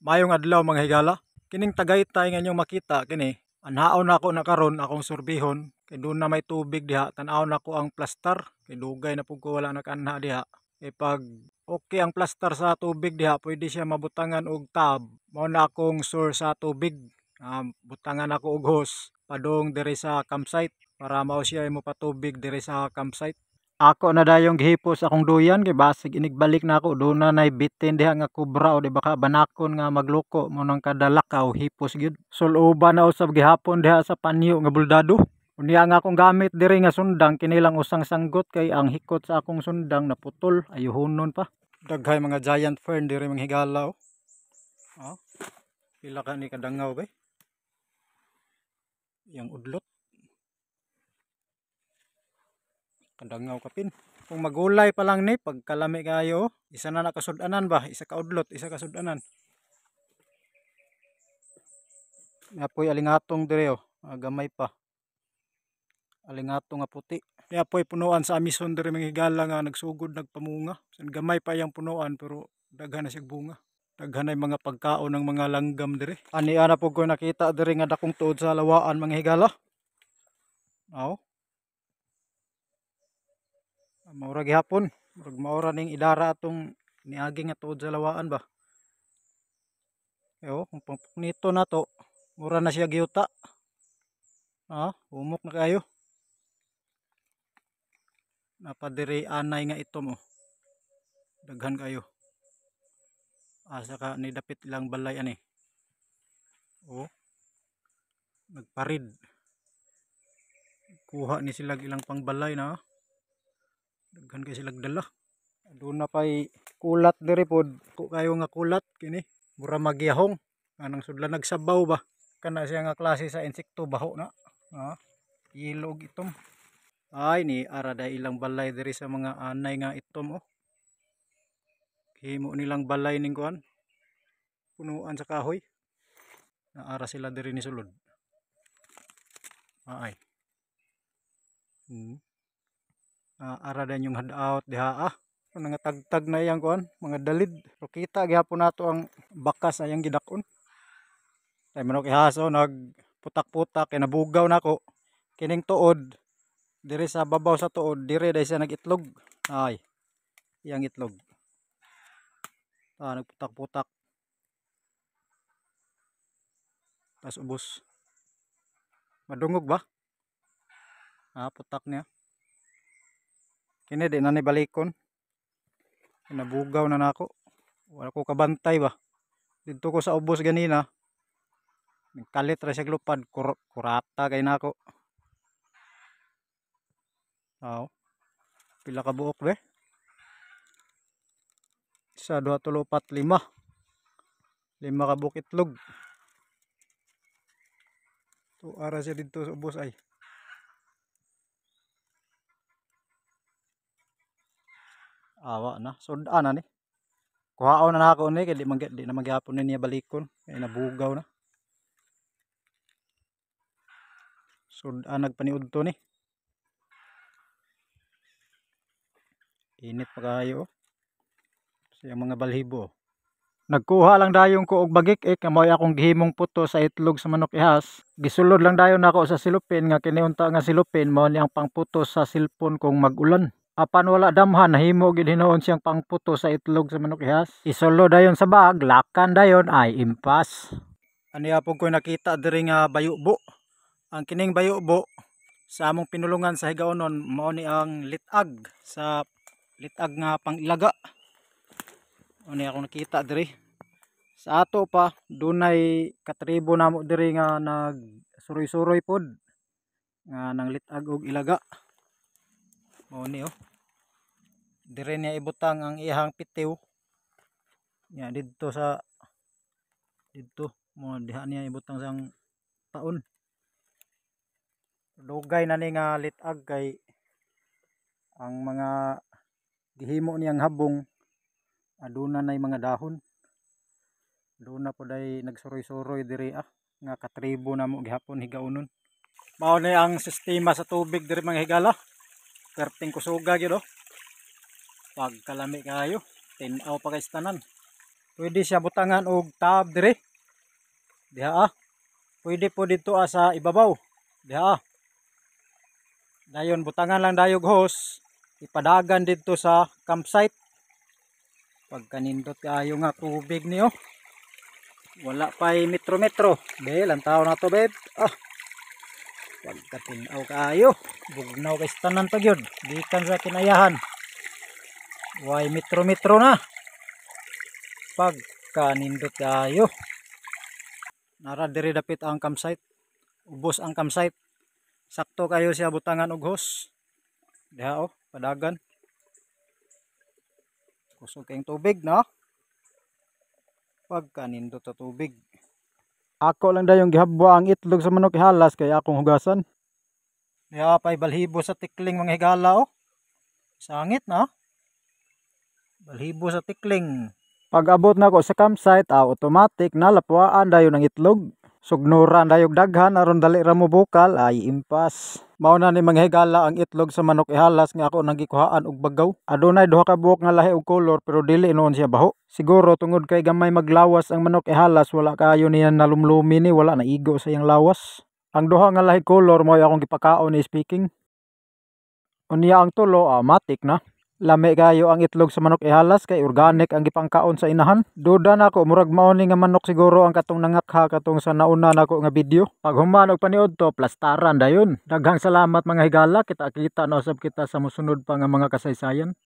Maayong adlaw, mga higala. Kining Tagaytay nga inyong makita kini, anhaon nako na karon akong surbihon kay doon na may tubig diha, tan-awon nako ang plastar kay dugay na pud ko wala nakaanha diha. Kay pag okay ang plastar sa tubig diha, pwede siya mabutangan og tab. Mao na akong source sa tubig. Butangan ako og hose padung diri sa campsite para mao siya mopatubig diri sa campsite. Ako na dayong gihipos akong duyan kay basig inigbalik na ako, doon na nay bitin diha nga kubra o di baka banakon nga magloko mo nang kadalakaw hipos gyud. Suloba na usab gihapon diha sa panyo nga buldado. Unya nga akong gamit diri nga sundang kini lang usang sanggot kay ang hikot sa akong sundang naputol, ayuhonon pa. Daghay mga giant fern diri mga higala oh. Oh. Pila ka ni kadangaw bay? Yang udlot. Kadangaw kapin. Kung magulay pa lang ni, pagkalami kayo, isa na nakasudanan ba? Isa ka udlot, isa ka sudanan. Apoy alingatong dire oh, gamay pa. Alingatong nga puti. Apoy punuan sa Amazon dire mga higala nga nagsugod nagpamunga. San gamay pa yang punuan pero daghan na siyang bunga. Daghan na mga pagkaon ng mga langgam dire. Ani ana pud ko nakita dire nga dakong tuod sa lawaan mga higala. Aw. Maura gihapon, murag maura ning idara atong niagi nga tuod sa lawaan ba. Eyo, kung pangpuknito na to, mura na siya giyuta. Humok na kayo. Napadiri anay nga itom oh. Daghan kayo. Asa ka ni dapit ilang balay ani. Oh. Nagparid. Kuha ni sila ilang pangbalay na. Daghan kay silag dala. Doon na pa'y kulat diri pod. Ko kayo nga kulat kini. Mura magyahong. Anang sudla nagsabaw ba. Kana siya nga klase sa insekto baho na. Yelo og itom. Ay ni ara day ilang balay diri sa mga anay nga itom oh. Himo nilang balay ning kuan. Punuan sa kahoy. Naara sila diri ni sulod. Ay. Ara din yung handout diha ah. Nga tagtag na iyang kuan, mga dalid. Pero kita gihapon nato ang bakas ayang gidakon. Tay manok ihaso nagputak-putak kay nabugaw nako. Kining tuod diri sa babaw sa tuod, diri dai siya nagitlog. Ay. Iyang itlog. Nagputak-putak. Tas ubos. Madungog ba? Putak niya. Kini di na ni balikon. Nabugaw na nako. Wala ko kabantay ba. Didto ko sa ubos ganina. Nagkalit ra siya lupad, kurata kay nako. Aw. Pila ka buok be? 1, 2, 3, 4, 5. 5 ka buok itlog. Tu ara siya didto sa ubos ay. Awa na, sudan na ni. Kuhaon na nako ni kay di na magyapon ni niya balikon kay nabugaw na. Sudan nagpaniudto ni. Init pa kayo. Sa mga balhibo. Nagkuha lang dayon ko og bagik ek nga mao'y akong gihimong puto sa itlog sa manok ihas. Gisulod lang dayon nako sa silupin nga kini unta nga silupin mao ni ang pangputo sa cellphone kung mag-ulan. Apan wala damhan, nahimo gid hinuon siyang pangputo sa itlog sa manok ihas. Isulo dayon sa bag, lakan dayon ay impas. Aniya pud ko nakita diri nga bayubo. Ang kining bayubo sa among pinulungan sa higaonon mao ni ang litag sa litag nga pangilaga. Ani ako nakita diri. Sa ato pa dunay katribo namo diri nga nagsuroy-suroy pod nga nang litag og ilaga. Mao ni oh. Diri niya ibutang ang iyang pitiw. Nya didto sa didto mo diha niya ibutang sang taon. Dugay na ni nga litag kay ang mga gihimo niyang habong aduna nay mga dahon. Aduna pod ay nagsuroy-suroy diri nga katribo namo gihapon higaunon. Mao ni ang sistema sa tubig diri mga higala. Perting kusuga gyud oh. Pagkalami kayo, tin-aw pa kay tanan. Pwede siya butangan og tab dire. Diha ah. Pwede po dito ah, sa ibabaw. Diha ah. Dayon butangan lang dayog hose, ipadagan dito sa campsite. Pagkanindot kaayo nga tubig niyo. Wala pa'y metro-metro. Be, lantaw na to, babe. Ah. Pagkatinaw kaayo. Bugnaw kay tanan pa gyud. Gikan sa kinayahan. Way metro-metro na. Pagkanindot kaayo. Nara diri dapit ang campsite. Ubos ang campsite. Sakto kayo siya butangan og hose. Diha oh, padagan. Kusog kayong tubig, no? Pagkanindot sa tubig. Ako lang dayong gihabwa ang itlog sa manok ihalas kay akong hugasan. Diha pa'y balhibo sa tikling, mga higala, oh. Sangit na. Balhibo sa tikling. Pag abot na ko sa campsite, ah, automatic na lapwaan dayon ang itlog. Sugnuran dayog daghan aron dali ra mo bukal ay impas. Mao na ni, mga higala, ang itlog sa manok ihalas nga ako nang gikuhaan og bagaw. Adunay duha ka buok nga lahi og color pero dili noon siya baho. Siguro tungod kay gamay maglawas ang manok ihalas, wala kayo niya nalumlumi ni, wala na igo sa iyang lawas. Ang duha nga lahi color mao akong gipakaon ni speaking. Unya ang tulo, ah, matik na. Lami kayo ang itlog sa manok ihalas kay organic ang gipangkaon sa inahan. Duda na ako, murag mao ni nga manok siguro ang katong nangakha katong sa nauna nako nga video. Pag human og paniud to, plastaran dayon. Daghang salamat, mga higala, kita-kita na usab kita sa mosunod pa nga mga kasaysayan.